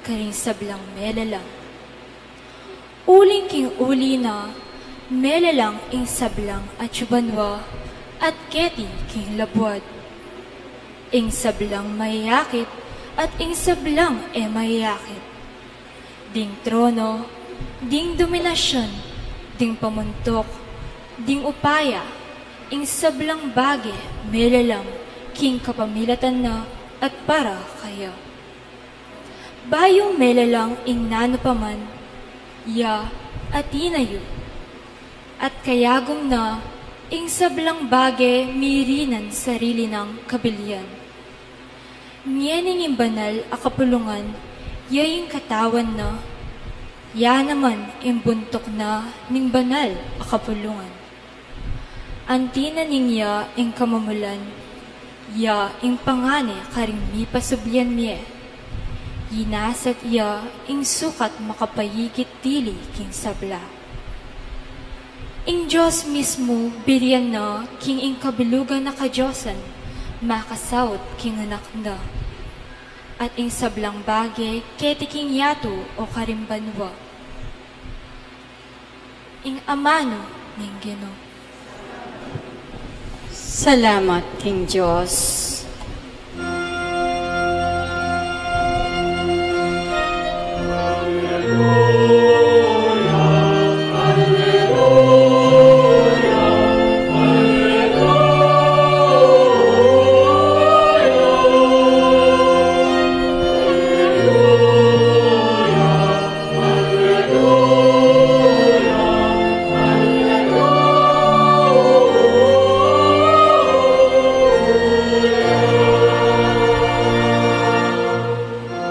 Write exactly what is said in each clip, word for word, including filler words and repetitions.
karing sablang melelang. Uling king uli na, melelang ing sablang atyu banua, at keti king labuad. Ing sablang mayakit, at ing sablang e mayakit. Ding trono, ding dominasyun, ding pamuntuk, ding upaya, ing sablang bage, melelang, king kapamilatan na, at para kaya. Bayu melelang ing nanu pa man, ya, at inayu. At kayagum na, ing sablang bage mirinan sarili nang kabilian. Ngeni ing banal a kapulungan, ya ing katawan na, ya naman ing buntuk na ning banal a kapulungan. Anti na ning ya ing kamumulan, ya ing pangane karing mipasublian mie. Yinasat ya ing sukat makapayigit dili king sabla. Ing Dios mismu birian na king ing kabilugan a kadiosan makasaut king anak na. At ing sablang bage keti king yatu o karing banua. Ing amanu ning Ginu. Salamat king Dios.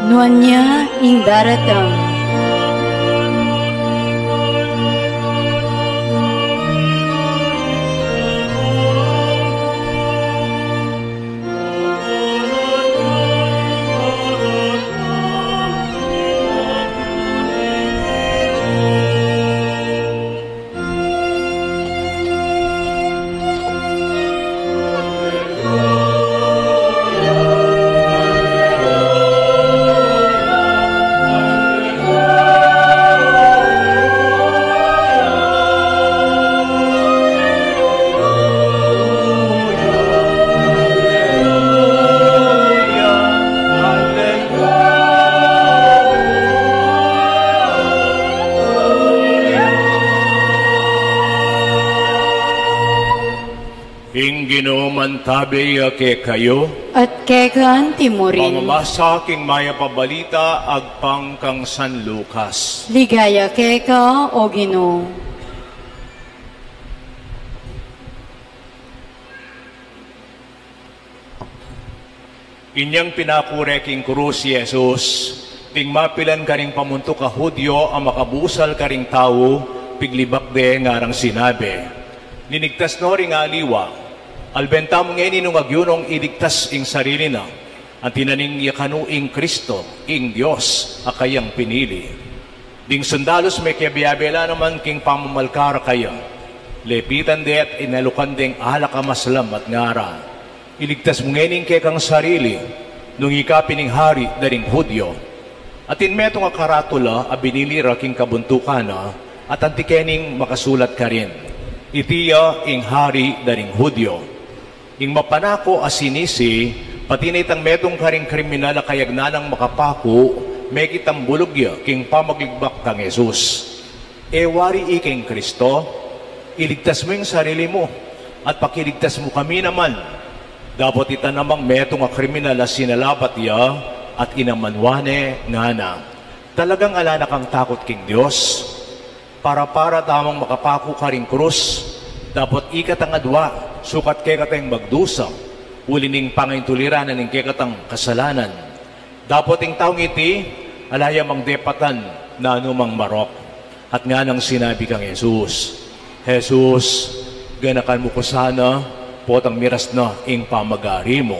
Nuan ya ing daratang. Ing Ginu mantabe ya kekayu. At keka anti mu rin. Pamamasa king Mayap a Balita agpang kang San Lucas. Ligaya keka, o Ginu. Inyang pinakure king krus i Jesus, ding mapilan karing pamuntuk a Judio a makabusal karing tau, piglibak de ngarang sinabi, "Linigtas no ring aliwa, alben tamu ngeni nung agyu nong iligtas ing sarili na, anti na ning ya kanu ing Kristo, ing Dios a kayang pinili." Ding sundalus mekiabe-abe la naman king pamamalkar kaya. Lepitan de at inalukan deng alak a maslam at ngara, "Iligtas mu ngeni ing kekang sarili, nung ika pin ing hari da ring Judio." Atin metung a karatula a binili ra king kabuntukan na, at anti ke ning makasulat karin, "Iti ya ing hari da ring Judio." Ing mapanaku a sinisi, pati na itang metung karing kriminal a kayagnan nang makapaku, mekit a bulug ya king pamagligbak kang Jesus. E wari ika ing Kristo? Iligtas mu ing sarili mu, at pakiligtas mu kami naman. Dapot ita namang metung a kriminal a sinalabat ya, at inamanwa ne ngana, "Talagang ala na kang takut king Dios? Para-para tamang makapaku karing krus, dapot ikatang adwa, sukat kekatang magdusa, uli ning pangaintulira na ning kekatang kasalanan. Dapot ing taung iti, ala ya mang depatan nanu mang marok." At nganang sinabi kang Jesus, "Jesus, ganakan mu ku sana, potang miras na ing pamagari mu."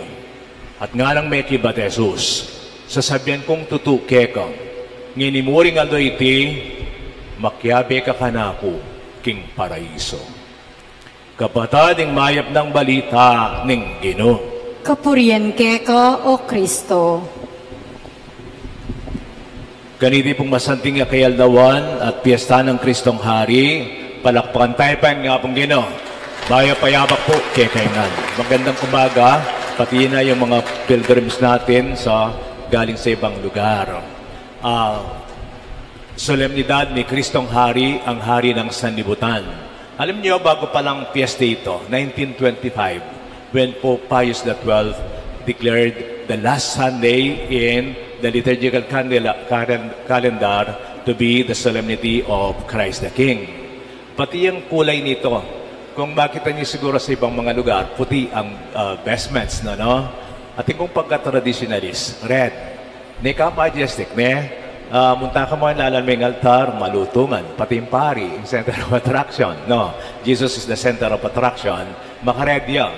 At nganang mekibat Jesus, "Sasabian kung tutu keka, ngeni mu ring aldo iti, makiabe ka kanaku king paraiso." Kapatad, ing mayap nang balita ning Ginu. Kapurian keka, o Kristo. Kaniti pung masanting a kayaldawan at piyesta ng Kristong Hari, palakpakan tayo pa ing Apung Ginu. Mayap a yabak pu kekayu ngan. Magandang umaga, pati na yung mga pilgrims natin sa galing sa ibang lugar. Ah, solemnidad ni Kristong Hari, ang Hari ng Sanlibutan. Alam niyo, bago pa lang piyesta ito, nineteen twenty-five, when Pope Pius the twelfth declared the last Sunday in the liturgical candela-, calen-, calendar to be the solemnity of Christ the King. Pati ang kulay nito, kung makita niyo siguro sa ibang mga lugar, puti ang, ah, vestments, no, no? Atin kung pagka-traditionalist, red. Ne ka majestic, ne? Ah, munta ka mo, lalam ing altar, malutungan. Pati ing pari, ing center of attraction, no? Jesus is the center of attraction. Maka-red yan.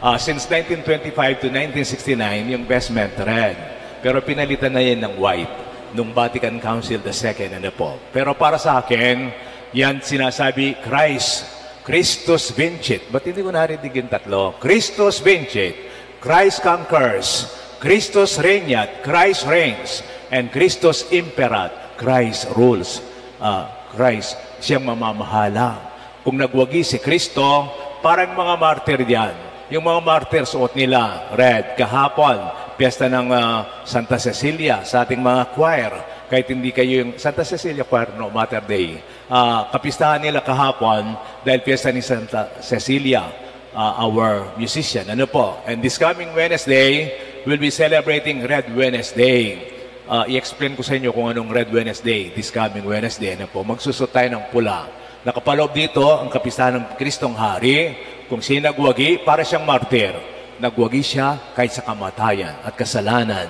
Ah, since nineteen twenty-five to nineteen sixty-nine, yung vestment red. Pero pinalitan na yan ng white nung Vatican Council the second, ano po. Pero para sa akin, yan sinasabi, Christ, Christus vincit. Ba't hindi ko narinig yung tatlo? Christus vincit, Christ conquers, Christus regnat, Christ reigns, and Christus imperat, Christ rules. Ah, Christ, siyang mamamahala. Kung nagwagi si Kristo, parang mga martir diyan. Yung mga martir, suot nila red. Kahapon, piyesta ng, ah, Santa Cecilia sa ating mga choir. Kahit hindi kayo yung Santa Cecilia Choir, no Mater Dei. Ah, kapistahan nila kahapon dahil piyesta ni Santa Cecilia, ah, our musician. Ano po? And this coming Wednesday, we'll be celebrating Red Wednesday. Ah, i-explain ko sa inyo kung anong Red Wednesday, this coming Wednesday. Ano po? Magsusot tayo ng pula. Nakapaloob dito ang kapistahan ng Kristong Hari, kung siya nagwagi, para siyang martir. Nagwagi siya kahit sa kamatayan at kasalanan.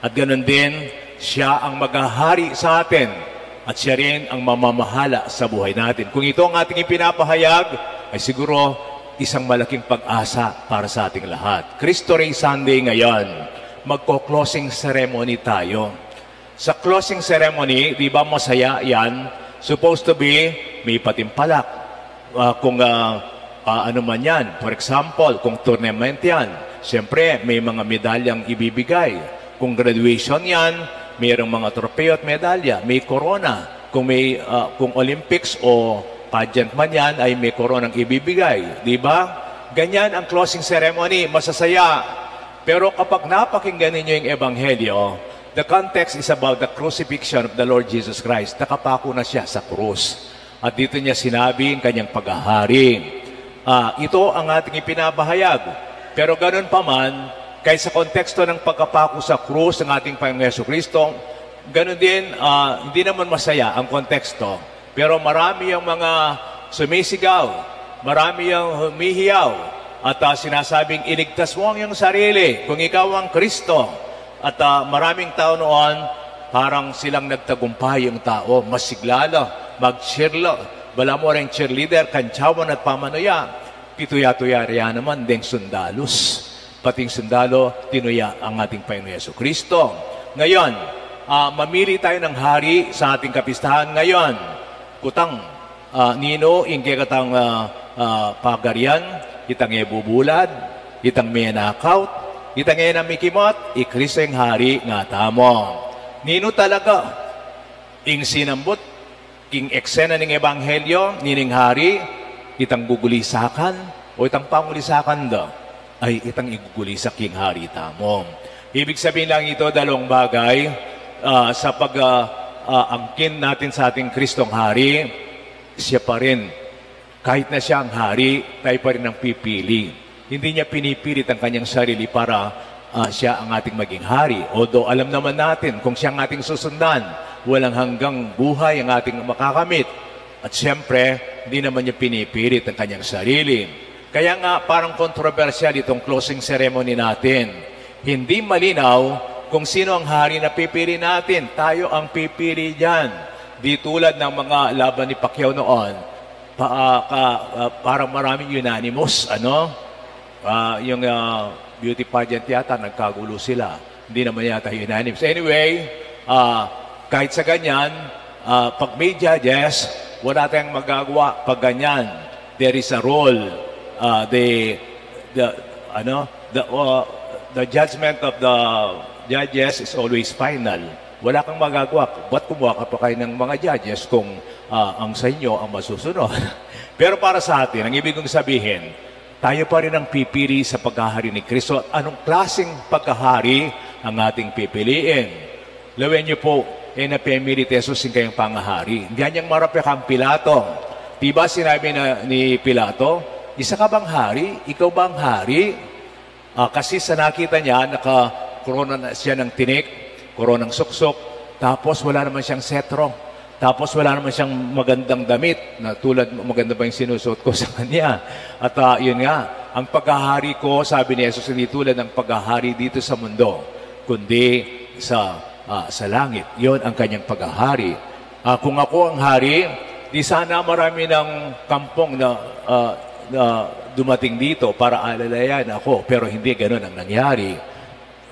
At ganun din, siya ang maghahari sa atin at siya rin ang mamamahala sa buhay natin. Kung ito ang ating ipinapahayag, ay siguro isang malaking pag-asa para sa ating lahat. Cristo Rey Sunday ngayon, magko-closing ceremony tayo. Sa closing ceremony, di ba masaya yan? Supposed to be, may patimpalak. Ah, kung, ah, ah, ano man yan. For example, kung tournament yan, siyempre, may mga medalyang ibibigay. Kung graduation yan, mayroong mga tropeyo at medalya, may korona. Kung may, ah, kung Olympics o pageant man yan, ay may koronang ibibigay. Di ba? Ganyan ang closing ceremony, masasaya. Pero kapag napakinggan ninyo yung ebanghelyo, the context is about the crucifixion of the Lord Jesus Christ. Nakapako na siya sa krus. At dito niya sinabi ang kanyang paghahari. Ah, ito ang ating ipinapahayag. Pero ganun pa man, kahit sa konteksto ng pagkapako sa krus ng ating Panginoong Yesu Kristo, ganun din, ah, hindi naman masaya ang konteksto. Pero marami ang mga sumisigaw, marami ang humihiyaw, at, ah, sinasabing, "Iligtas mo ang iyong sarili kung ikaw ang Kristo." At, ah, maraming tao noon, parang silang nagtagumpay yung tao, masigla la, mag-cheer la. Balamu ring cheerleader, kantyawan at pamanuya, pituya-tuya riya naman deng sundalus. Pating sundalo, tinuya ang ating Panginoon Yesu Kristo. Ngayon, ah, mamili tayo ng hari sa ating kapistahan ngayon. Kutang, ah, ninu ing kekatang, ah, ah, pagarian, itang e bubulad, itang menakaut, itang e na mikimot, i Kristo ing hari ngatamu. Ninu talaga ing sinambut king eksena ning ebanghelyo, nining hari, itang gugulisakan o itang pangulisakan da? Ay, itang igugulisak king hari tamu. Ibig sabihin lang ito, dalawang bagay, ah, sa pag, ah, ah, angkin natin sa ating Kristong Hari, siya pa rin. Kahit na siya ang hari, tayo pa rin ang pipili. Hindi niya pinipilit ang kanyang sarili para, ah, siya ang ating maging hari. Although alam naman natin, kung siya ang ating susundan, walang hanggang buhay ang ating makakamit. At siyempre, hindi naman niya pinipilit ang kanyang sarili. Kaya nga, parang kontrobersyal itong closing ceremony natin. Hindi malinaw kung sino ang hari na pipili natin. Tayo ang pipili diyan. Di tulad ng mga laban ni Pacquiao noon, pa, ah, ka, ah, parang maraming unanimous, ano? Ah, yung, ah, beauty pageant yata, nagkagulo sila. Hindi naman yata unanimous. Anyway, ah, kahit sa ganyan, ah, pag may judges, wala tayong magagawa pag ganyan. There is a rule. Ah, the, the, ano, the, uh, the judgment of the judges is always final. Wala kang magagawa. Ba't kumuha ka pa kayo ng mga judges kung ah, ang sa inyo ang masusunod? Pero para sa atin, ang ibig kong sabihin, tayo pa rin ang pipili sa paghahari ni Kristo at anong klaseng paghahari ang ating pipiliin. Lawen niyo po, e na pemilit Jesus ing kayang pangahari. Diyan niyang marapya kang Pilato. Di ba sinabi na ni Pilato, "Isa ka bang hari? Ikaw bang hari?" Ah, kasi sa nakita niya, naka-korona na siya ng tinik, koronang suksok, tapos wala naman siyang setro, tapos wala naman siyang magandang damit, na tulad, maganda ba yung sinusuot ko sa kanya? At ah, yun nga, ang paghahari ko, sabi ni Jesus, hindi tulad ng paghahari dito sa mundo, kundi sa, ah, sa langit. Yun ang kanyang paghahari. Ah, kung ako ang hari, di sana marami ng kampong na, ah, na dumating dito para alalayan ako. Pero hindi ganun ang nangyari.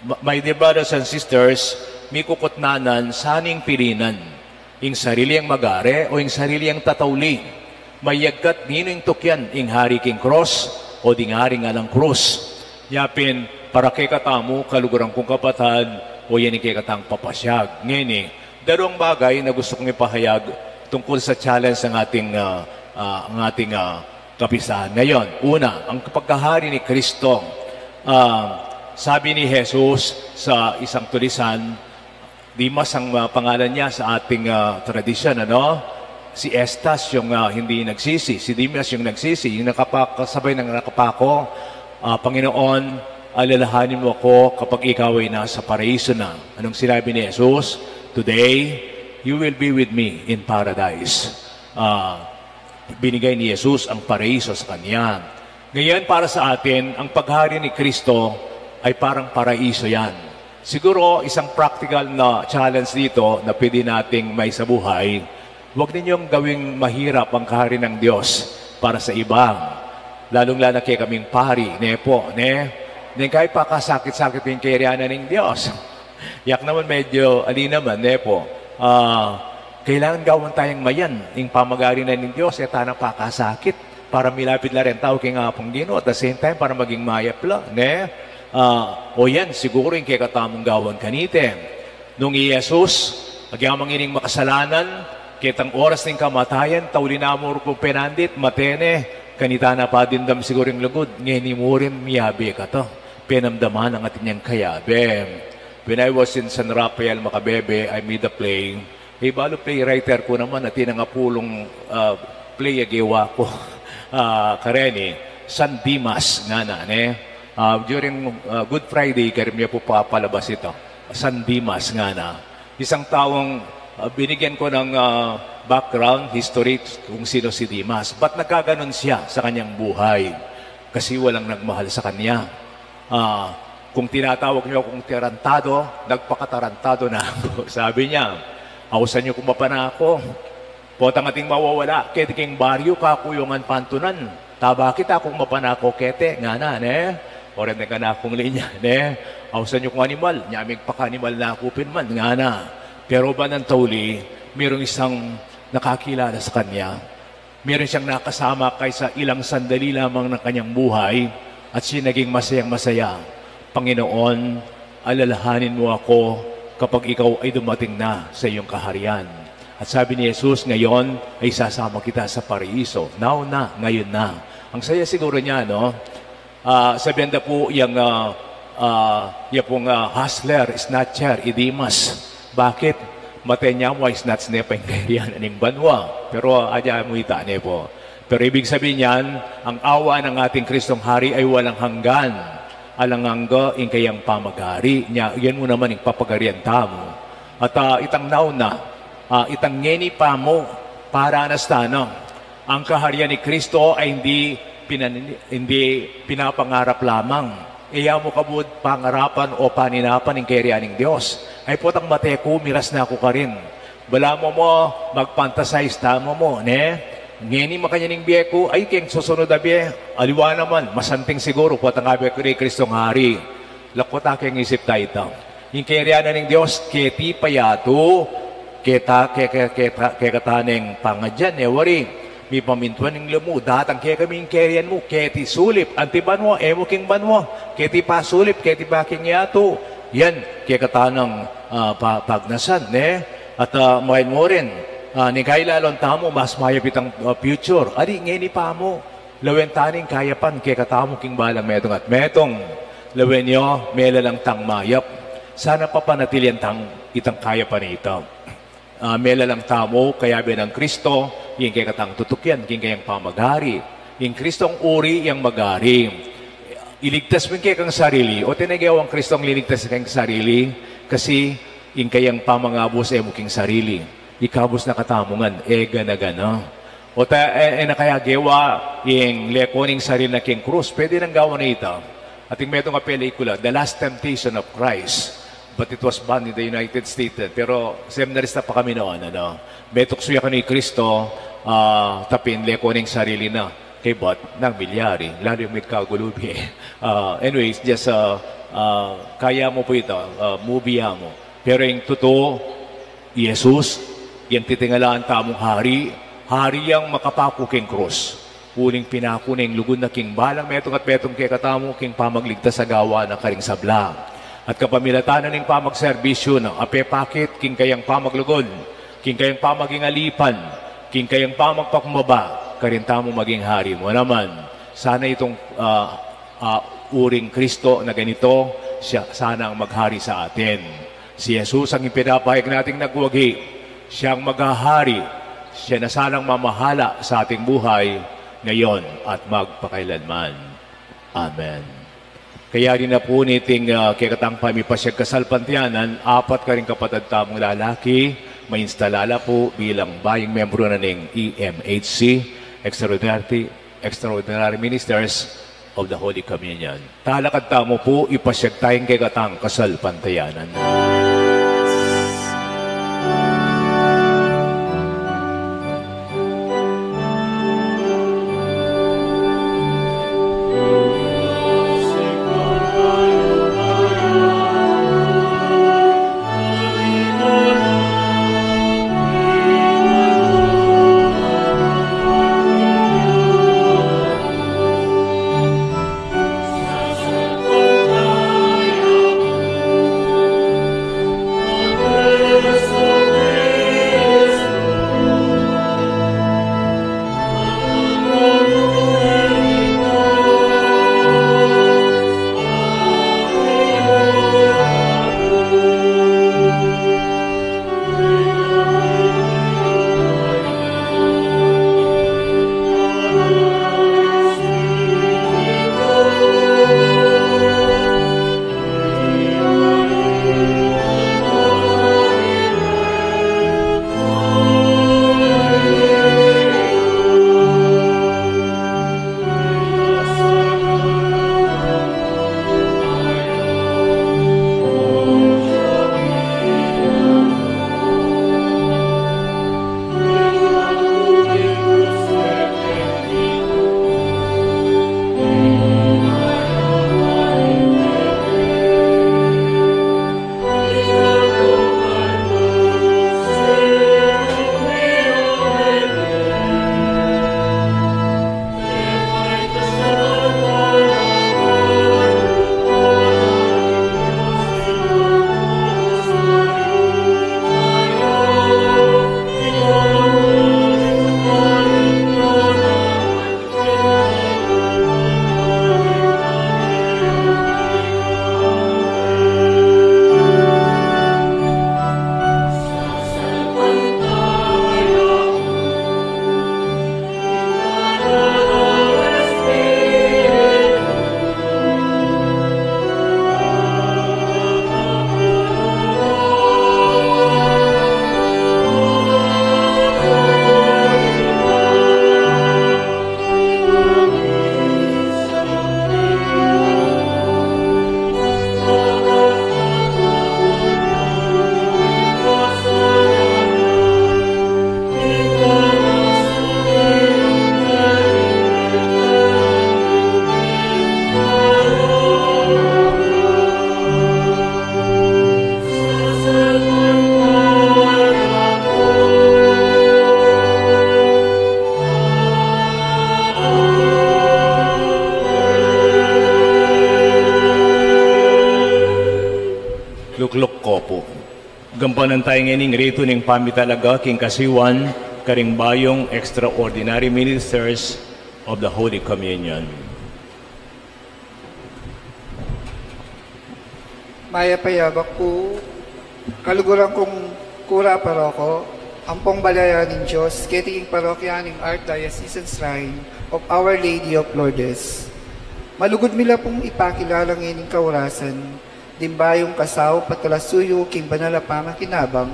Ma-, my dear brothers and sisters, mikukutnanan, saning pilinan, ing sarili ang magari o ing sarili ang tatauli. Mayagkat nino ing tukyan, ing hari king krus o ding hari alang krus. Yapin, para kekatamu, kaluguran kung kapatad, o yan ing kekatang papasyag. Ngeni, dalawang bagay na gusto kong ipahayag tungkol sa challenge ng ating, ah, ah, ang ating, ah, kapisahan ngayon. Una, ang paghahari ni Kristo. Ah, sabi ni Jesus sa isang tulisan, Dimas ang, ah, pangalan niya sa ating, ah, tradisyon, ano? Si Estas yung, ah, hindi nagsisi, si Dimas yung nagsisi, yung nakapakasabay ng nakapako, ah, "Panginoon, alalahanin mo ako kapag ikaw ay nasa paraiso na." Anong sinabi ni Jesus? "Today, you will be with me in paradise." Ah, binigay ni Jesus ang paraiso sa kanya. Ngayon, para sa atin, ang paghari ni Kristo ay parang paraiso yan. Siguro, isang practical na challenge dito na pwede nating maisabuhay, huwag ninyong gawing mahirap ang kahari ng Diyos para sa iba. Lalong-lalo na kaya kaming pari, ne po, ne? Neng kahit pakasakit-sakit yung kayarianan ng Diyos. Yak naman medyo, ali naman, ne po? Ah, kailangan gawan tayang mayan, yung pamagari na ng Diyos, e tana pakasakit. Para milapit la rin tau king Apung Ginu, at the same time, para maging mayap la, ne? Ah, o yan, siguro yung kekatamung gawan kanite. Nung i Jesus, agyamang ining makasalanan, ketang oras ning kamatayan, tauli na mu rin kung penandit, mate ne, kanita na padindam siguro yung lugud, ngeni mu rin miyabe kata, penamdaman ang atin yang kayabe. When I was in San Rafael, Macabebe, I made a play. E balu playwriter ku naman, atin nang apulung, ah, play a gewa ku, ah, kareni, San Dimas ngana, ne? Ah, during, ah, Good Friday, karin mi pu papalabas ita. San Dimas ngana. Isang taung, ah, binigyan ko ng, ah, background, history, kung sino si Dimas. Ba't nagkaganon siya sa kanyang buhay? Kasi walang nagmahal sa kanya. Ah, kung tinatawag niyo akong tarantado, nagpakatarantado na ako. Sabi niya, "Ausan niyo kung mapanako. Potang ating mawawala, keti king baryo, kakuyungan pantunan. Tabakit akung mapanako keti," ngana, ne? O rin na kanakung linya, ne? "Ausan niyo kung animal, nyaming paka-animal na ku pin man," ngana. Pero ba ng tauli, mayroong isang nakakilala sa kanya. Meron siyang nakasama kahit sa ilang sandali lamang ng kanyang buhay at siya naging masayang-masaya. "Panginoon, alalahanin mo ako kapag ikaw ay dumating na sa iyong kaharian." At sabi ni Jesus, "Ngayon ay sasama kita sa paraiso. Now na, ngayon na." Ang saya siguro niya, no? Ah, sabihan da pu yang, ah, ah, ya pung, ah, hustler, snatcher, i Dimas. Bakit? Mate ne mu, ai snatch ne pa ing kayarian ning banua. Pero, ah, adya mu ita ne pu. Pero ibig sabihin niyan, ang awa ng ating Kristong Hari ay walang hanggan. Alang angga ing kayang pamagari. Nya, yan mu naman ing papagarian tamu. At, ah, itang nauna, ah, itang ngeni pa mu, para na sa tana. Ang kaharian ni Kristo ay hindi pinan-, hindi pinapangarap lamang. E ya mu kabud pangarapan o paninapan ing kayarian ning Dios. Ay potang mate ku, miras na ku karin. Balamu mu, mag-fantasize tamu mu, ne? Ngeni makanyan ing bie ku, ay keng susunod a bie, aliwa naman, masanting siguro, potang abe ku ri Kristong Hari. Laku ta keng isip ta ita. Ing kayarian na ning Dios, keti pa yatu, keta, ke-, ke-, keta, kekata neng pangadyan, e wari. Mipamintuan ing lub mu, datang kekami ing kayarian mu, keti sulip, anti banua, e mu king banua, keti pasulip, keti pa king yatu. Yan, kekata neng, ah, pa-, pagnasan, ne? At, ah, main mo rin, ah, ning kailalan tamu, mas mayap itang, ah, future. Ari, ngeni pa mu, lawen ta ning kayapan kekatamu king balang metung at metung. Lawen yu, melalang tang mayap. Sana papanatilian tang itang kayapan ita. Ah, melalang tamu, kayabe nang Kristo, ing kekatang tutukian, king kayang pamagari. Ing Kristong uri yang magari. Iligtas mu ing kekang sarili, o tine gewang Kristong liligtas ing kekang sarili, kasi ing kayang pamangabus e mu king sarili. Ikabus na katamu ngan, e gana-gana. O ta, e, e na kaya gewa, ing leko ning sarili na king krus, pwede nang gawan na ita. Ating metung a pelikula, The Last Temptation of Christ. But it was banned in the United States. Pero seminarista pa kami noon, ano. Metuksu ya kanu i Kristo, ah, tapin leko ning sarili na. Kaybat, nang milyari, lalu yang may kagulubi. Ah, anyways, just, ah, ah, kaya mu pu ita, ah, movie ya mu. Pero ing tutu, i Jesus, yang titingalaan tamung hari, hari yang makapaku king krus. Uling pinaku na ing lugud na king balang metung at metung kekatamu king pamagligtas a gawa na karing sabla. At kapamilatan na ning pamagserbisyu na, apepakit king kayang pamaglugud, king kayang pamaging alipan, king kayang pamagpakumbaba, karin tamu maging hari mu naman. Sana itong, ah, ah, uring Kristo na ganito, siya sana ang maghari sa atin. Si Jesus ang ipinapahayag nating nagwagi. Siyang maghahari. Siya na sanang mamahala sa ating buhay ngayon at magpakailanman. Amen. Kaya rin na pu niting, ah, kekatang pamipasyag kasalpantayanan, apat karing kapatad tamung lalaki, mainstala la pu bilang bayung membro na ning E M H C, Extraordinary, Extraordinary Ministers of the Holy Communion. Talakad tamu pu, ipasyag tayang kekatang kasalpantayanan. Gampanan taya ngeni ing ritu ning pamitalaga king kasuyuan karing bayung extraordinary ministers of the Holy Communion. Mayap a yabak pu, kaluguran kung kura paroko, ampong balayan ning Dios, keti king parokya ning Archdiocesan Shrine of Our Lady of Lourdes. Malugud mi la pung ipakilala ngening kaurasan ding bayung kasaup at talasuyu king banal a pamakinabang,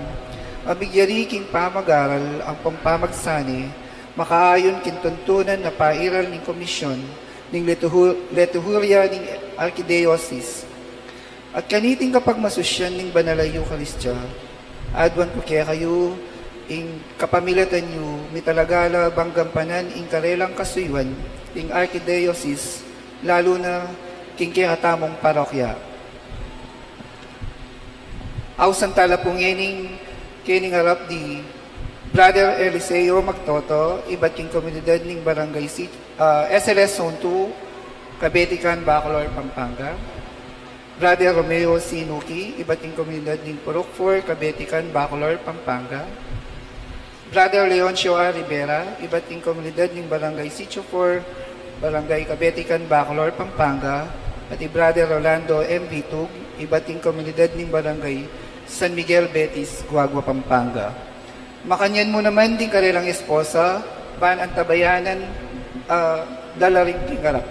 a migyari king pamagaral ampong pamagsane, makaayun king tuntunan a pairal ning komisyon ning liturhu-, liturhurya ning arkidiosis. At kaniting kapagmasusyan ning banal a Eukaristia, aduan ku kekayu ing kapamilatan yu, mitalaga la bang gampanan ing karelang kasuyuan ing arkidiosis, lalu na king kekatamung parokya. Ausan tala pu ngening kening arap di Brother Eliseo Magtoto, ibat king komunidad ning Barangay Si-, ah, S L S Zone two, Kabetican, Bacolor, Pampanga. Brother Romeo Sinuki, ibat king komunidad ning Purok four, Kabetican, Bacolor, Pampanga. Brother Leoncio A. Rivera, ibat king komunidad ning Barangay Sitio four, Barangay Kabetican, Bacolor, Pampanga, at i Brother Rolando M. Vitug, ibat king komunidad ning Barangay San Miguel Betis, Guagua, Pampanga. Makanyan mu naman ding karelang esposa, ban antabayanan, ah, dala ring king arap.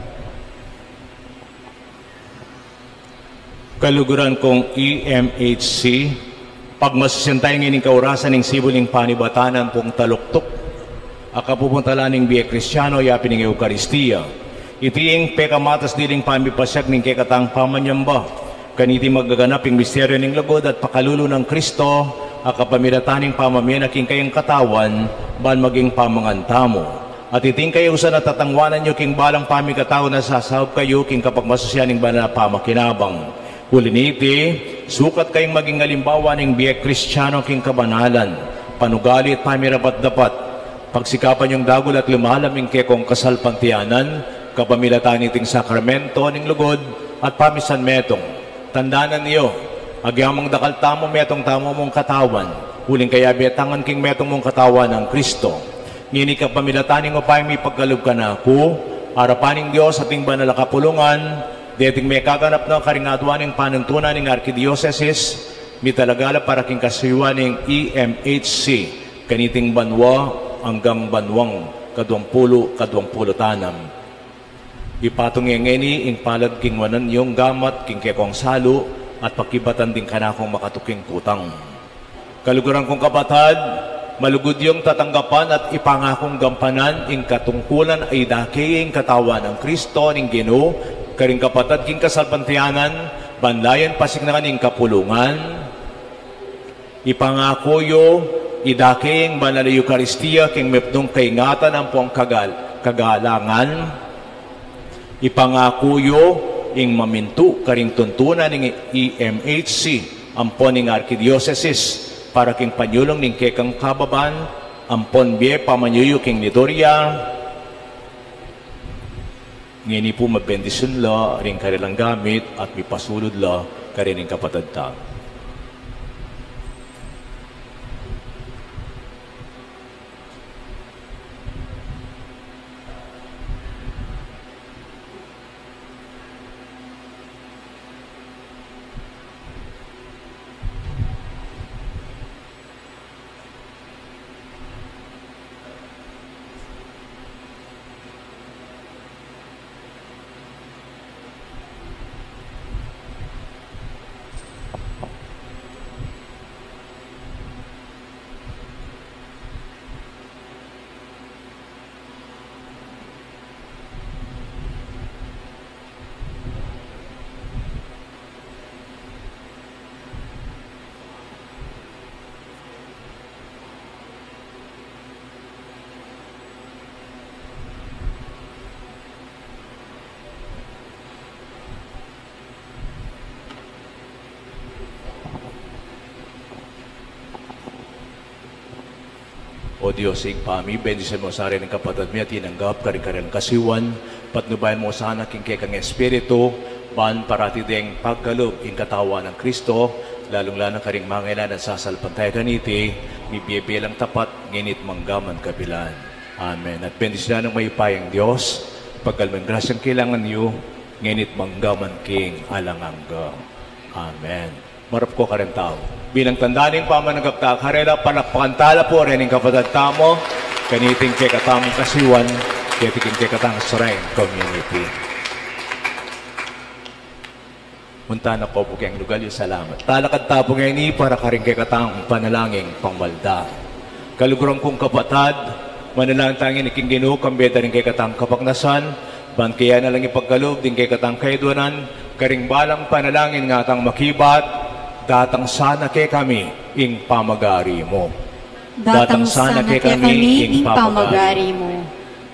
Kaluguran kung E M H C, pagmasusyan taya ngeni ing kaurasan ning sibul ning panibatan ampong taluktuk a kapupuntalan ning bie Kristiano, yapin ing Eukaristia. Iti ing pekamatas diling pamipasiag ning kekatang pamanyamba kaniti magaganap ing misteryo ning lugud at pakalulu nang Kristo a kapamilatan ning pamamie na king kayang katawan, ban maging pamangan tamu. At iti ing kayausan a tatangwanan yu king balang pamikatau na sasaup kayu king kapagmasusyan ning banal a pamakinabang. Uli niti, sukat kayung maging alimbawa ning bie Kristiano king kabanalan, panugali at pamirapat-dapat. Pagsikapan yung dagul at lumalam ing kekong kasalpantayanan, kapamilatan niting sakramento ning lugud at pamisan metung. Tandanan yu, agyamang dakal tamu, metung tamu mung katawan, uling kayabe tangan king metung mung katawan nang Kristo. Ngeni kapamilatan ning upayang mipagkalub kanaku, arapan ning Dios at ning banal a kapulungan, deting mekaganap na karing aduan ning panuntunan ning arkidiosesis, mitalaga la para king kasuyuan ning E M H C, kaniting banua anggang banuang kaduang pulu, kaduang pulu't anam. Ipatung ye ngeni ing palad king wanan yung gamat king kekong salu at pakibatan ding kanakung makatuking kutang. Kaluguran kung kapatad, malugud yung tatanggapan at ipangakung gampanan ing katungkulan a idake ing katawan nang Kristo ning Ginu karing kapatad king kasalpantayanan, ban layan pasiknangan ing kapulungan. Ipangaku yu, idake ing banal a Eukaristia king mipnung kaingatan ampong kagal-, kagalangan. Ipangaku yu, ing mamintu karing tuntunan ning E M H C ampon ning arkidiosesis para king panyulung ning kekang kababan ampon bie pamanyuyu king liturya. Ngeni pu mabendisyun la ring karelang gamit at mipasulud la karing kapatad ta. O Dios, Ibpa mi, bendisyunan mu sa ring kapatad mi a tinanggap karing karelang kasuyuan, patnubayan mu sana king kekang espiritu, ban parati deng pagkalub ing katawan nang Kristo, Lalung-lalu na karing mangailangan at sasalpantaya kaniti, mibie-bie lang tapat, ngeni at mangga man kapilan. Amen. At bendisyunan ng mayupayang Diyos, pagkalman grasyang kailangan yu, ngeni at mangga man king alang angga. Amen. Marap ko karing tau. Bilang tanda ning pamananggap ta karela, palakpakan tala pu rin ing kapatad tamu, kaniting kekatamung kasiwan, keti king kekatang Shrine Community. Munta na ko pu keng lugal yu. Salamat. Talakad ta pu ngeni para karing kekatang panalangin pambalda. Kaluguran kung kapatad, manalangin ta ngeni king Ginu, kambe da ring kekatang kapagnasan, ban kaya na lang ipagkalub ding kekatang kayadwanan, karing balang panalangin ngatang makibat, datang sana kekami ing pamagari mu. Datang sana kekami ing pamagari mu.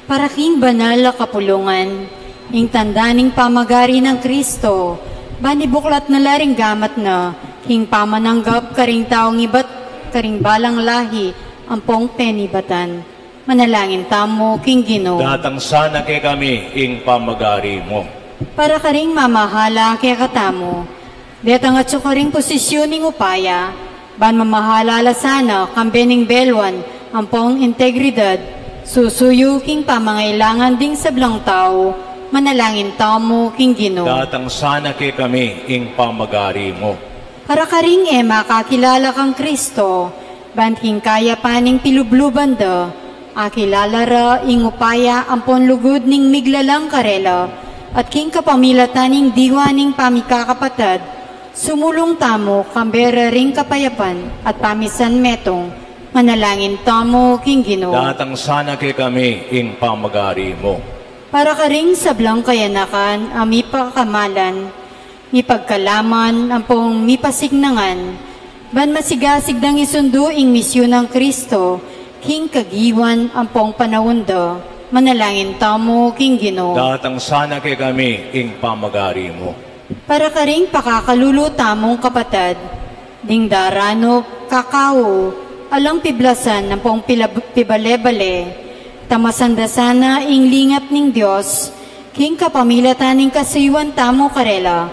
Para king banal a kapulungan, ing tanda ning pamagari nang Kristo, ban ibuklat na la ring gamat na, king pamananggap karing taung ibat, karing balang lahi, ampong penibatan. Manalangin tamu king Ginu. Datang sana kekami ing pamagari mu. Para karing mamahala kekatamu, detang atsu karing posisyun ning upaya, ban mamahala la sana kambe ning beluan ampong integridad, susuyu king pamangailangan ding sablang tau, manalangin tamu king Ginu. Datang sana kekami ing pamagari mu. Para karing e makakilala kang Kristo, ban king kayapan ning pilubluban da, akilala ra ing upaya ampon lugud ning miglalang karela, at king kapamilatan ning diwa ning pamikakapatad, sumulung tamu kambe ra ring kapayapan at pamisanmetung, manalangin tamu king Ginu. Datang sana kekami ing pamagari mu. Para karing sablang kayanakan a mipakamalan, mipagkalaman, ampong mipasignangan, ban masigasig dang isundu ing misyun nang Kristo, king kagiwan ampong panaun da, manalangin tamu king Ginu. Datang sana kekami ing pamagari mu. Para karing pakakalulu tamung kapatad, ding daranup, kakau, alang piblasan ampong pilab-, pibale-bale, tamasan da sana ing lingap ning Dios, king kapamilatan ning kasuyuan tamu karela,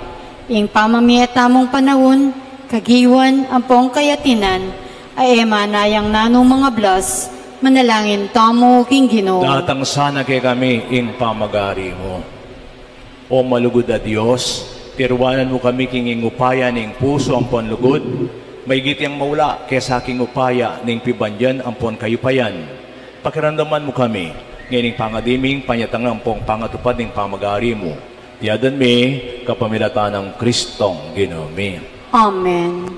ing pamamie tamung panaun, kagiwan, ampong kayatinan, a e manayang nanung mangablas, manalangin tamu king Ginu. Datang sana kekami ing pamagari mu. O malugud a Dios, tiruanan mu kami king ing upaya ning pusu ampon lugud, maigit yang maula kesa king upaya ning pibandian ampon kayupayan. Pakiramdaman mu kami, ngening pangadi ming panyatang ampong pangatupad ning pamagari mu. Iti aduan mi, kapamilatan nang Kristong Ginu mi. Amen.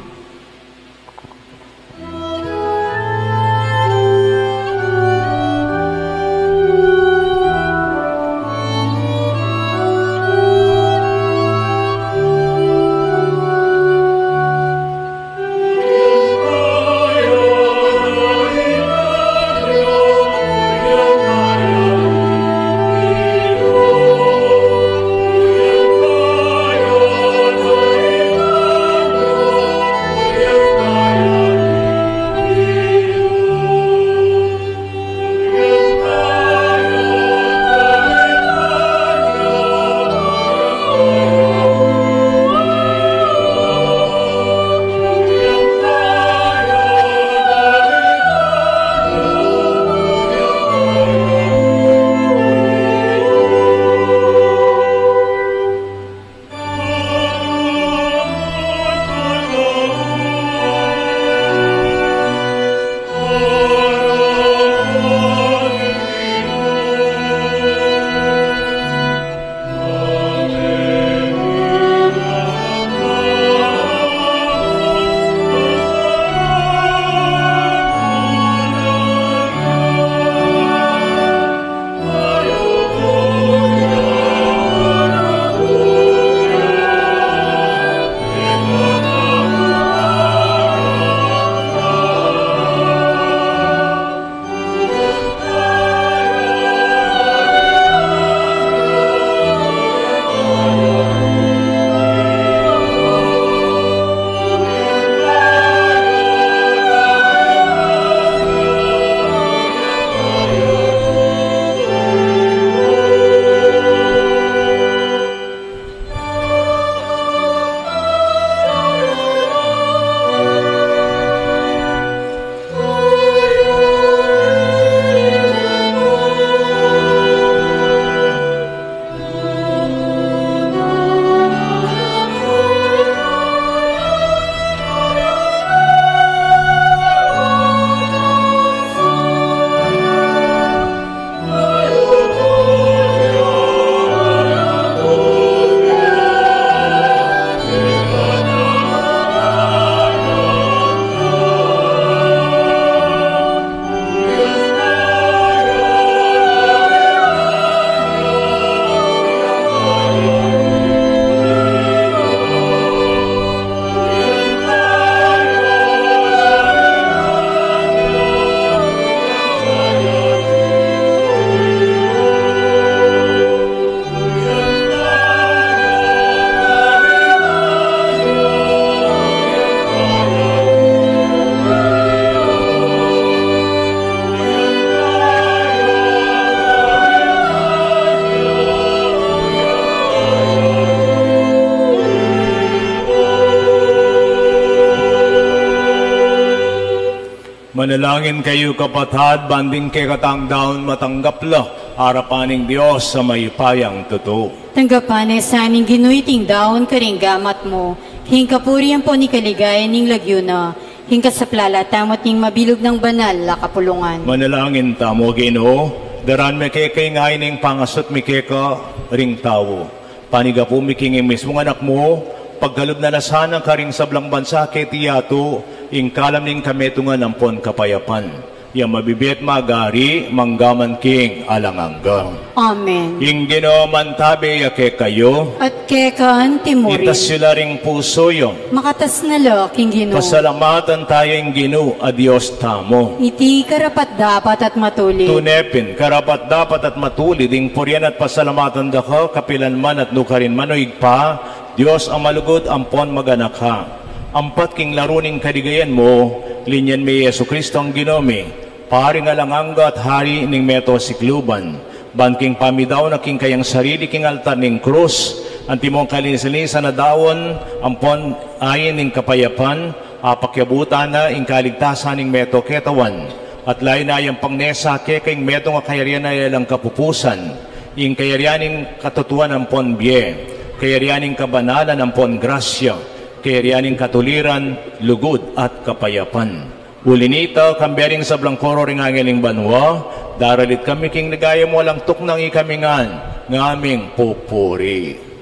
Manalangin kayu, kapatad, ban ding kekatang daun matanggap la arapan ning Dios a mayupayang tutu. Tanggapan na sa ning Ginu iting daun karing gamat mu, king kapurian ampon king kaligayan ning lagyu na, king kasaplalan tamu at ning mabilug nang banal a kapulungan. Manalangin tamu. O Ginu, daran mi keka ing ain ning pangasut mi keka ring tau. Panigapu mi king mismung Anak mu, pagkalub na la sana karing sablang bansa keti yatu ing kalam ning kametungan ampon kapayapan, ya mabibie at mag-ari mangga man king alang angga. Amen. Ing Ginu mantabe ya kekayu. At keka anti mu rin. Itas yu la ring pusu yu. Makatas na la king Ginu. Pasalamatan taya ing Ginu a Dios tamu. Iti karapat-dapat at matulid. Tune pin, karapat-dapat at matulid ing purian at pasalamatan da ka, kapilan man at nukarin man, o Ibpa, Dios a malugud ampon maganaka. Ampat king laru ning kaligayan mu, linyan mi i Jesucristo a Ginu mi, Pari ning alang angga at Hari ning meto sikluban, ban king pamidaun na king kayang sarili king altar ning krus, antimong kalinis-linisan a daun ampon ain ning kapayapan, apakyabutan na ing kaligtasan ning meto ketawan, at layu na yang pangnesa keka ing metung a kayarian a alang kapupusan, ing kayarian ning katutuan ampon bie, kayarian ning kabanalan ampon grasya, kayarian ning katuliran, lugud at kapayapan. Uli nita, kambe ring sablang koro ring angel ning banua, daralit kami king ligaya mu alang tuknang ikami ngan, ngaming pupuri.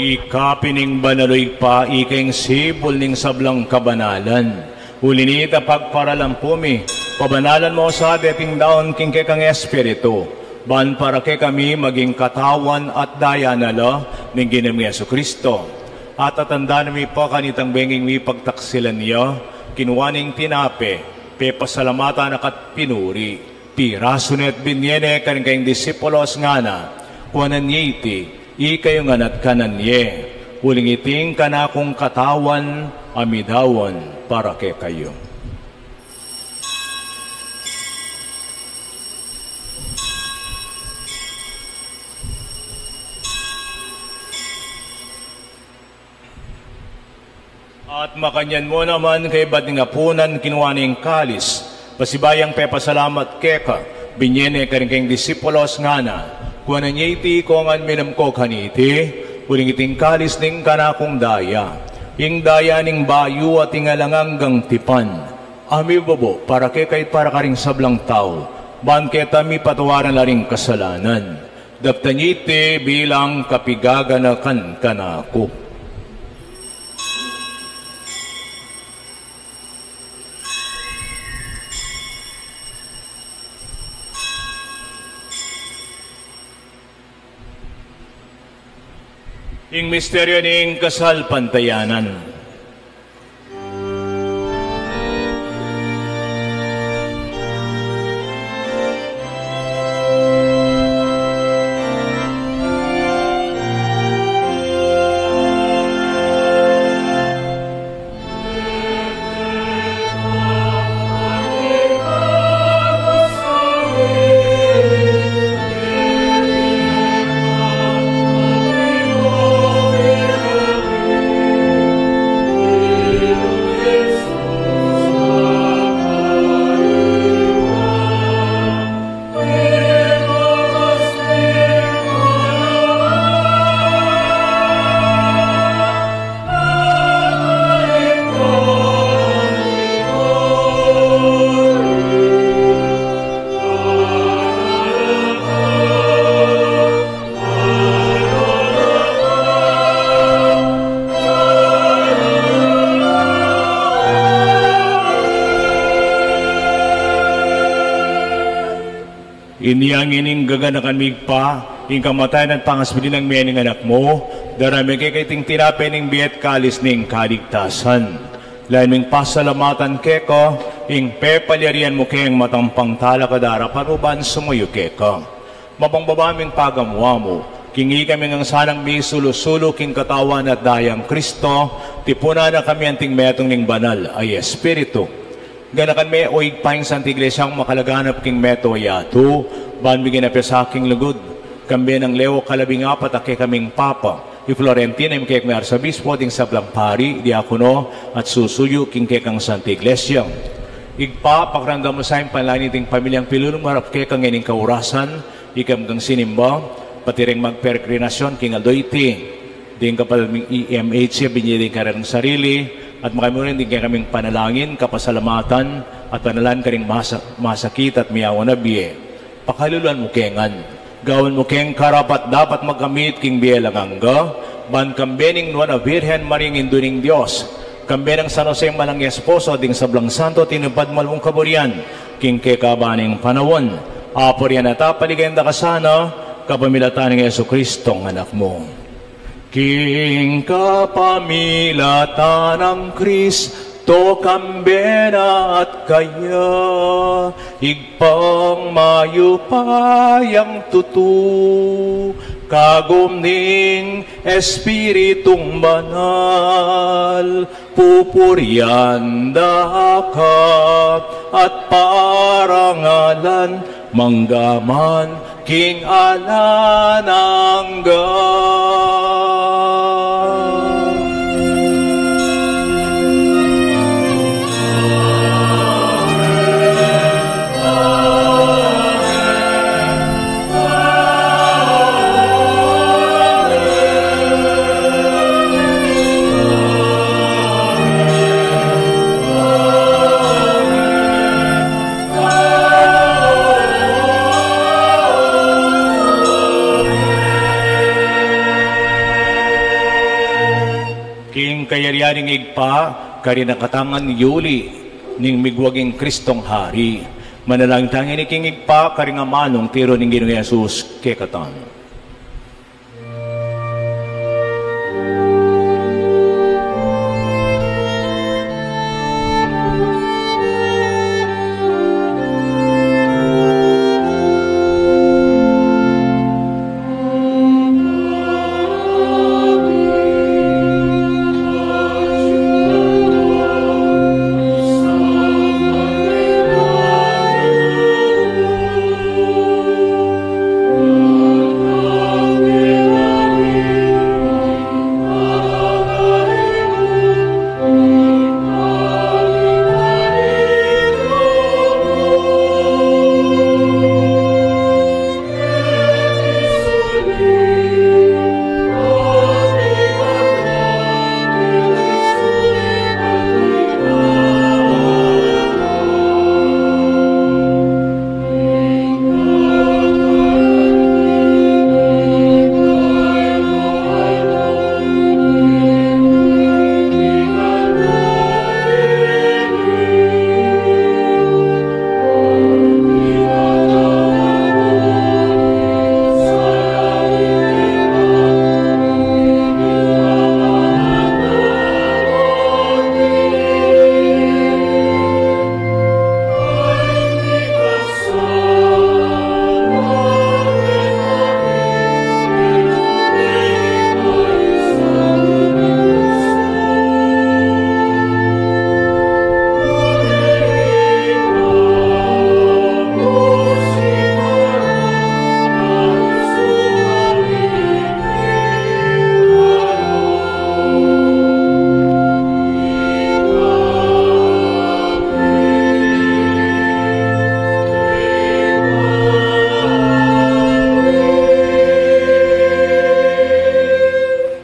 Ika pin ing banal, o Ibpa, ika ing sibul ning sablang kabanalan. Uli nita, pagparalan pu mi, pabanalan mu sa deting daun king kekang Espiritu, ban para kekami maging katawan at daya na la ning Ginu ming Jesucristo. At atandanan mi pa kanitang benging mipagtaksilan ya, kinua ne ing tinape, pepasalamatan na ka't pinuri, pirasu ne at binie ne karing kayang disipulos, ngana: Kuanan ye iti, ikayu ngan at kanan ye, uling iti ing kanakung katawan a midaun para kekayu. At makanyan mu naman, kaybat ning apunan, kinua ne ing kalis, pasibayu yang pepasalamat keka, binie ne karing kayang disipulos, ngana: Kuanan ye iti, ika ngan minum ko kaniti, uling iti ing kalis ning kanakung daya, ing daya ning bayu at ing alang anggang tipan, a mibubu para kekayu at para karing sablang tau, ban keta mipatawaran la ring kasalanan. Daptan ye iti bilang kapigaganakan kanaku. Ing misteryu ning kasalpantayanan. Inya ngeni ing gaganakan mi, Ibpa, ing kamatayan at pangasubli nang mie ning Anak mu, darame keka iting tinape ning bie at kalis ning kaligtasan. Lalu ming pasalamatan keka ing pepalyarian mu keng matampang talakad a arapan mu ban sumuyu keka. Mapakumbaba ming pagamu-amu, king ikami ngan sanang misulu-sulu king katawan at dayang Kristo, tipunan na kami anting metung ning Banal a Espiritu. Ganakan me, o Ibpa, ing Santa Iglesia, mung makalaganap king meto a yatu, ban miging apya sa king lugud, kambe nang Leo kalabing apat a kekaming Papa, i Florentino a kekami Arsobispo, ding sablang pari, diakono, at susuyu king kekang Santa Iglesia. Ibpa, pakiramdam mu sa ing panalangin ding pamilyang pilulung marap keka ngening kaurasan, ikami kang sinimba, pati reng magperegrinasyon king aldo iti. Ding kapatad ming E M H, binye ding kekang sarili, at makanyan mu rin ding kekaming panalangin, kapasalamatan, at panalangin karing masa-, masakit at miyawan a bie. Pakaluluan mu ke ngan. Gawan mu keng karapat-dapat magkamit king bie alang angga, ban kambe ning Nuan a Virgen Maria, Indu ning Dios, kambe nang San Jose, manang esposo, ding sablang santo tinupad mu a lubung kaburian, king kekaban ning panaun. Apurian at apaligayan da ka sana, kapamilatan nang Jesucristo a Anak mu. King kapamilatan nang Kristo, kambe na at kaya, Ibpang mayupayang tutu, kagum ning Espiritung Banal, pupurian da ka at parangalan, mangga man king alang angga. King kayarian ning Ibpa, karin na katamu ngan yuli ning migwaging Kristong Hari. Manalangin tamu ngeni king Ibpa, karing amanung tiru ning Ginung Jesus kekatamu.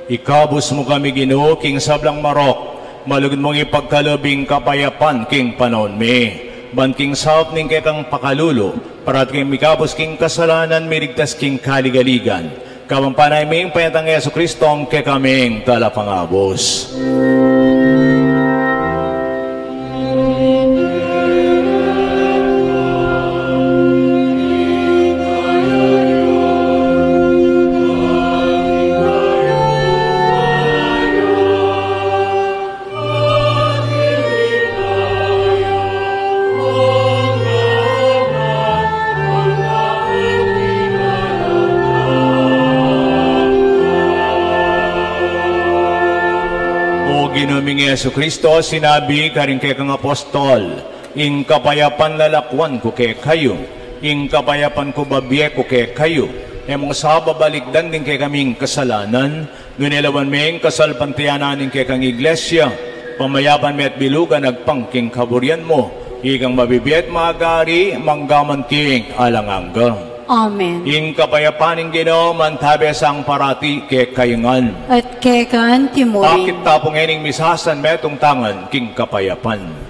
Ikabus mu kami, Ginu, king sablang marok, malugud mung ipagkalub ing kapayapan king panaun mi. Ban king saup ning kekang pakalulu, parati kaming mikabus king kasalanan, miligtas king kaligaligan. Kabang panay ming panyatang Jesucristo, ing kekaming Talapangabus. O Ginu ming Jesucristo, sinabi karing kekang apostol, "Ing kapayapan lalakwan ku kekayu, ing kapayapan ku babie ku kekayu." E mu sa babalikdan ding kekaming kasalanan, nune lawan me ing kasalpantayanan ning kekang Iglesia, pamayapan me at bilugan agpang king kaburian mu, ikang mabibie at magari, mangga man king alang angga. Amen. Ing kapayapan ning Ginu mantabe sa parati kekayu ngan. At keka anti mu rin. Akit tamu ngening misasan metung tamu ngan king kapayapan.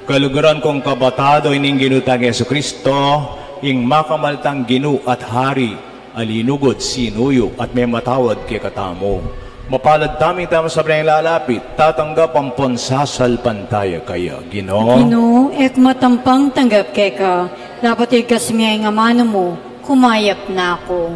Kaluguran kung kapatad, o ining Ginu tang Jesucristo, ing makamal tang Ginu at Hari, a linugud, sinuyu, at mematawad kekatamu. Mapalad tamu, ing tamu sablang lalapit, tatanggap ampon sasalpantaya kaya. Ginu. Ginu, e ku matampang tanggap keka, dapot igkas mu ya ing amanu mu, kumayap na ku.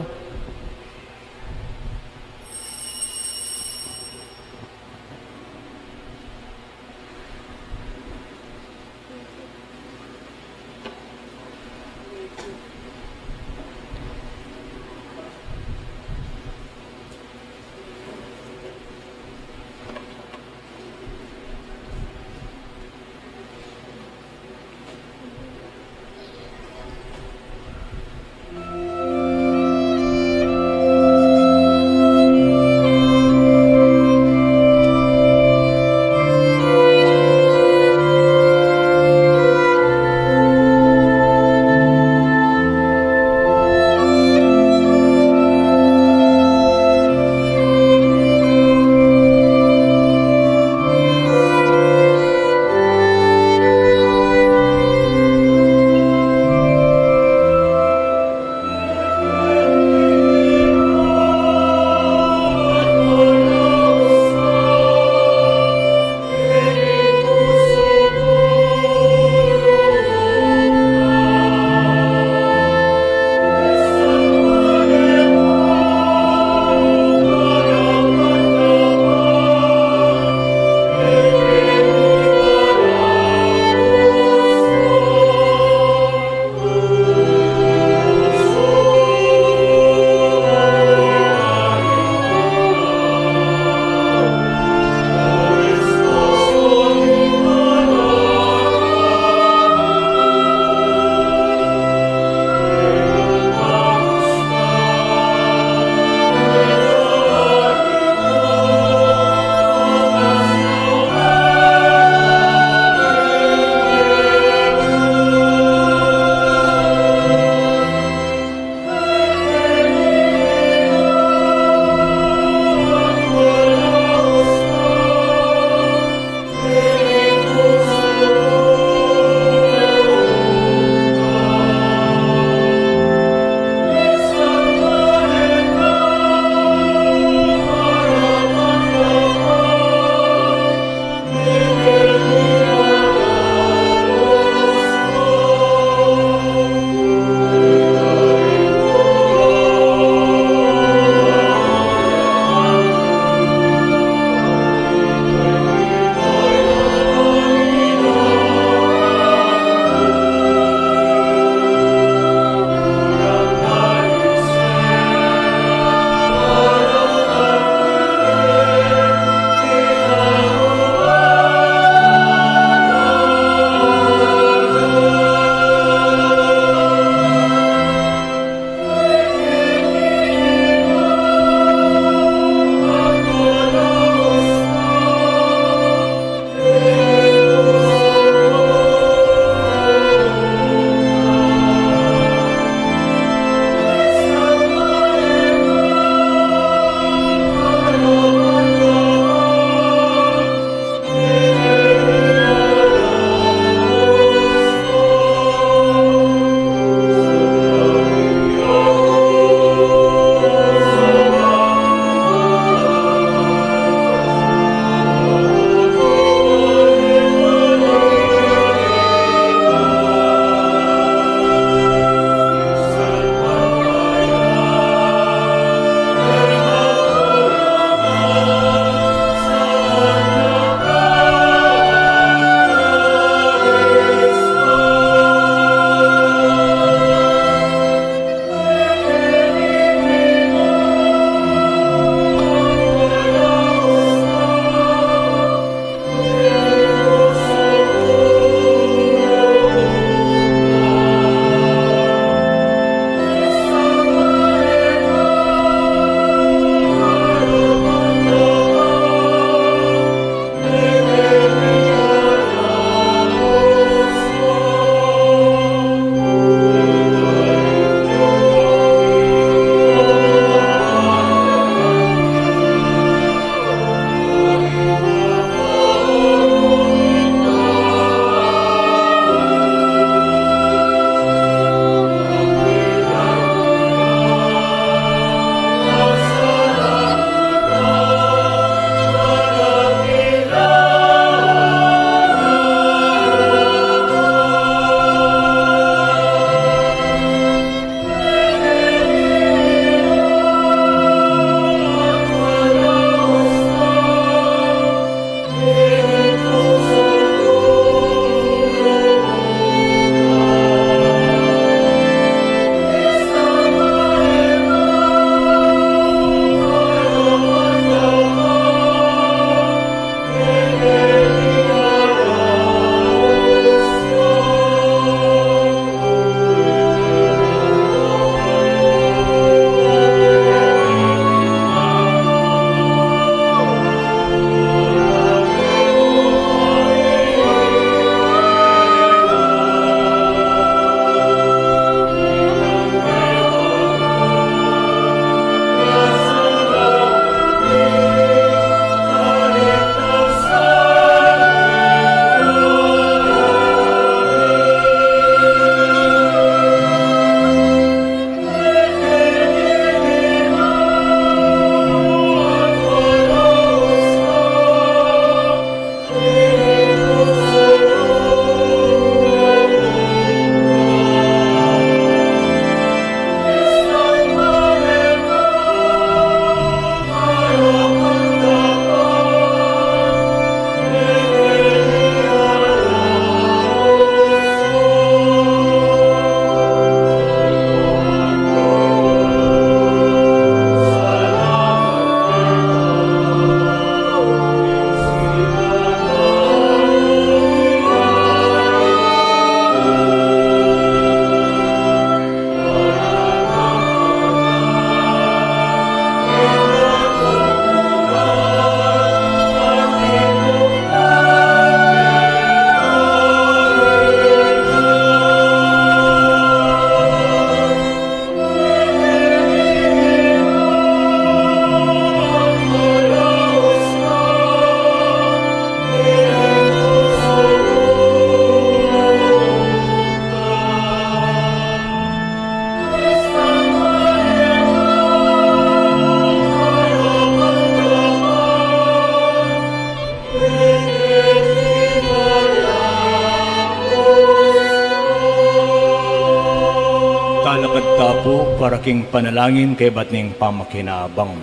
King panalangin kaybat ning pamakinabang.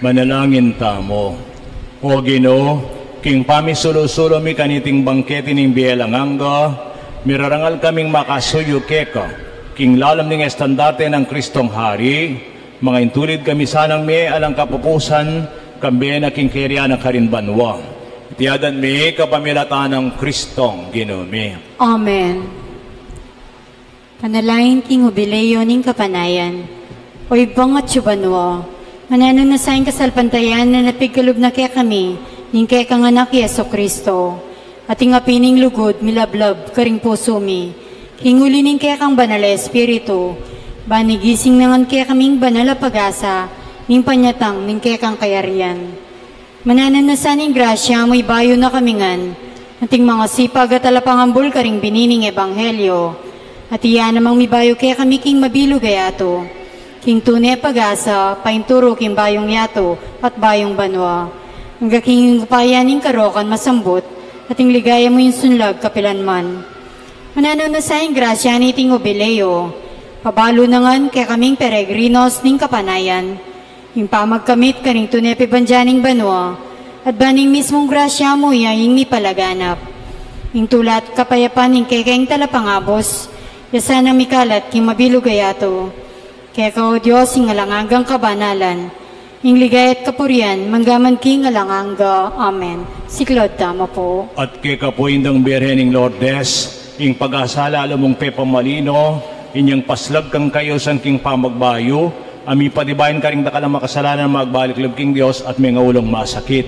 Manalangin tamu. O Ginu, king pamisulu-sulu mi kaniting bangkete ning bie alang angga, mirarangal kaming makasuyu keka, king lalam ning estandarte nang Kristong Hari, mangaintulid kami sanang mie alang kapupusan, kambe na king kayarian na karin banua. Iti aduan mi kapamilatan nang Kristong Ginu mi. Amen. Panalangin king Hubileo ning Kapanayan. O Ibpa, atiu ka banua, mananu na sa ing kasalpantayanan a pigkalub na kekami ning kekang Anak Jesucristo, at ing api ning lugud milablab karing pusu mi, king uli ning kekang Banal a Espiritu, ban igising na ngan kekaming banal a pag-asa ning panyatang ning kekang kayarian. Mananu na sa ning grasya mu ibayu na kami ngan, anting mangasipag at talapangambul karing bini ning ebanghelyo, at iya namang mibayu kekami king mabilug a yatu, king tune pag-asa, painturu king bayung yatu at bayung banua, angga king upaya ning karokan masambut, at ing ligaya mu ing sunlag kapilanman. Mananu na sa ing grasya niting Hubileo, pabalu na ngan kekaming peregrinos ning kapanayan, ing pamagkamit karing tune pibanja ning banua, at ban ing mismung grasya mu ya ing mipalaganap. Ing tula at kapayapan ning kekeng talapangabus, ya sanang mikalat king mabilug a yatu. Keka, O Dios, ing alang anggang kabanalan, ing ligaya at kapurian, manggaman king alang angga. Amen. Siklaud tamu pu. At keka pu, Indang Birhen ning Lourdes, ing pag-asa lalu mung pepamalino, inyang paslag kang kayusan king pamagbayu, a mipatibayan karing dakal a makasalanan a magbalik lub king Dios at mengaulung masakit.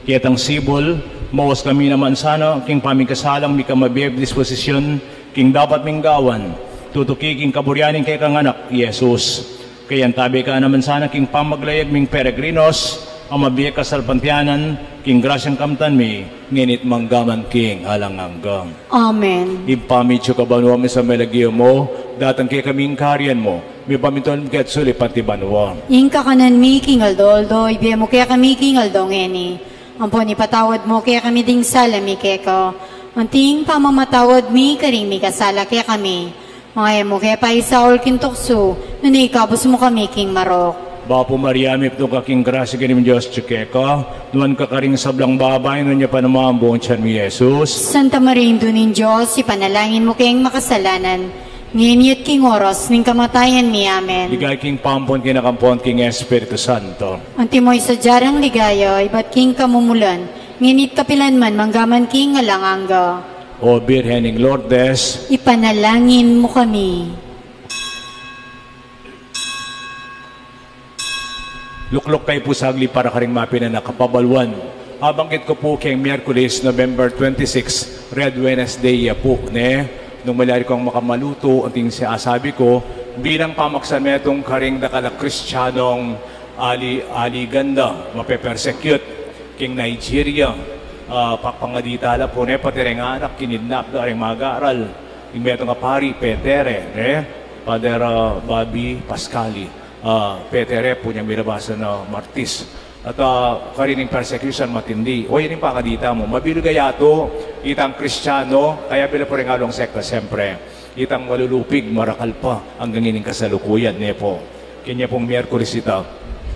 Ketang sibul, mawas kami naman sana king pamikasalang mika mabie disposisyun king dapat ming gawan, tutuki king kaburian ning kekang Anak, Jesus. Kaya antabe ka naman sana king pamaglayag ming peregrinos a mabie kasalpantayanan, king grasyang kamtan mi, ngeni at manggaman king alang angga. Amen. Ibpa mi, atiu ka banua, misamban ya ing lagyu mu, datang kekami ing kayarian mu, mipamintuan king sulip anti banua. Ing kakanan mi king aldo-aldo, ibie mu kekami king aldo ngeni. Ampon ipatawad mu kekami ding sala mi keka, anti ing pamamatawad mi karing mikasala kekami. Manga e mu ke paisaul king tuksu, nune ikabus mu kami king marok. Bapu Maria, mipnu ka king grasya, ing Ginung Dios atiu keka, nuan ka karing sablang babai, nuan ya pa naman ing bunga ning tiyan mu, i Jesus. Santa Maria, Indu ning Dios, ipanalangin mu keng makasalanan, ngeni at king oras ning kamatayan mi. Amen. Ligaya king Ibpa, ampon king Anak, ampon king Espiritu Santo. Antimo ing sadya rang ligaya, ibat king kamumulan, ngeni at kapilanman, manggaman king alang angga. O Birhen ning Lourdes, ipanalangin mu kami. Lukluk tayu pu saglit para karing mapinan a kapabaluan. Abanggit ku pu keng Miyerkules, November twenty-six, Red Wednesday ya pu, ne? Nung malyari kung makamalutu, anting sinasabi ku, bilang pamaksamitung karing dakal a Kristiyanong ali-, aligan da, mape-persecute king Nigeria, ah, pakpangadi tala pu, ne, pati reng anak, kinidnap da, reng mag-aral, ing metung a pari, petere, ne, Father, ah, Bobby Pascali, ah, petere pu, inyang milabas na Martis. At, ah, karining persecution matindi. O, yan ing pangadi tamu. Mabilug a yatu, itang Kristiyano, kaya bila pu reng alung sekta, siyempre. Itang malulupig, marakal pa, anggang ining kasalukuyan, ne pu. Kenya pung Miyerkules ita.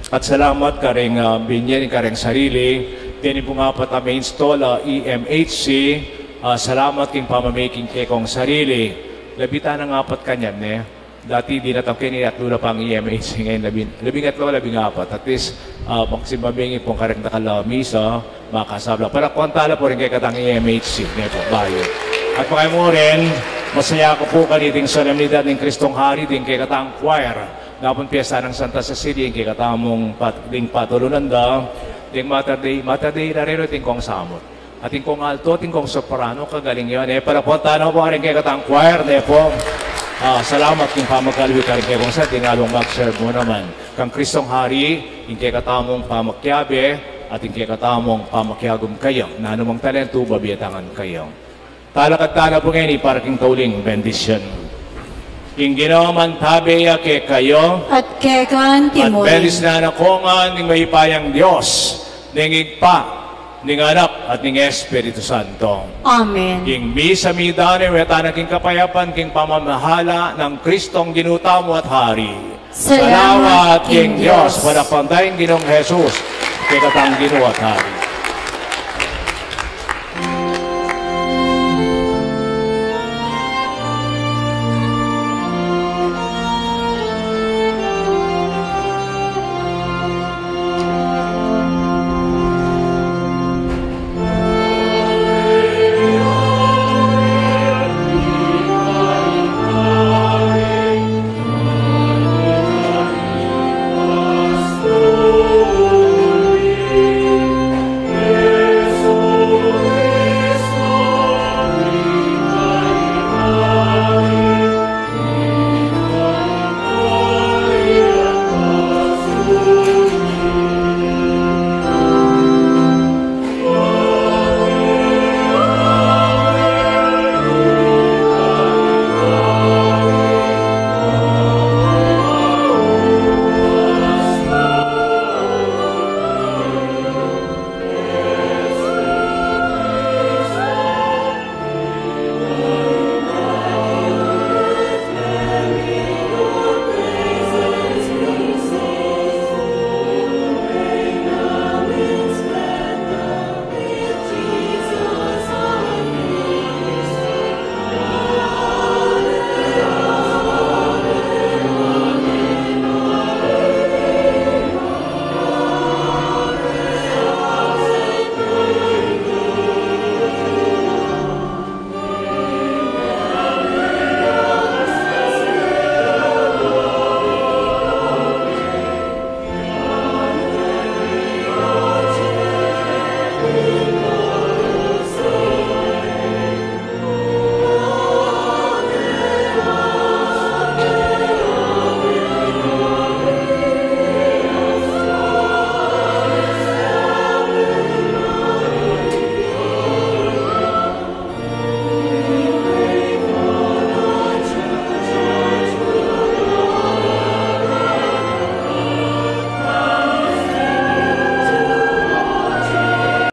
At salamat karing, ah, binye ning kareng sarili, deni pung apat a main stall, ah, E M H C, ah, salamat king pamamie king kekong sarili. Labi ta nang apat kanyan, ne? Dati dinatang ke ini at lula pang E M H C, ngayon labi, labing atlo, labing apat. At least, ah, magsimbang pung kareng dakal a misa, makasabla. Palakpakan tala pu ring kekatang E M H C, ne pu, bayu. At pakamu rin, masaya ku pu kaniting solemnidad ning Kristong Hari, ding kekatang choir. Dapun piyesta nang Santa Cecilia, ing kekatamung pat-, ding patulunan da, ding Mater Dei, Mater Dei Laredo, atin kong samut. Atin kong alto, atin kong soprano, kagaling yan, e. Palakpakan tana pu ring kekatang choir, ne pu. Ah, salamat king pamagkalbi karing kekong sa, ding alung mag-serve mu naman. Kang Kristong Hari, ing kekatamung pamakiabe, at ing kekatamung pamakiagum kaya, nanu mang talentu, babie ta ngan kaya. Talakad tana pu ngeni para king tauling bendisyun. Ing Ginu mantabe ya kekayu. At keka antimurin. At bendisyunan na kayu ngan ning mayupayang Dios, ning Ibpa, Ning Anak at ning Espiritu Santo. Amen. Ing misa mi dane weta na king kapayapan king pamamahala nang Kristong Ginu tamu at Hari. Salamat king Dios. Padakpan taya ing Ginung Jesus, kekatang Ginu at Hari.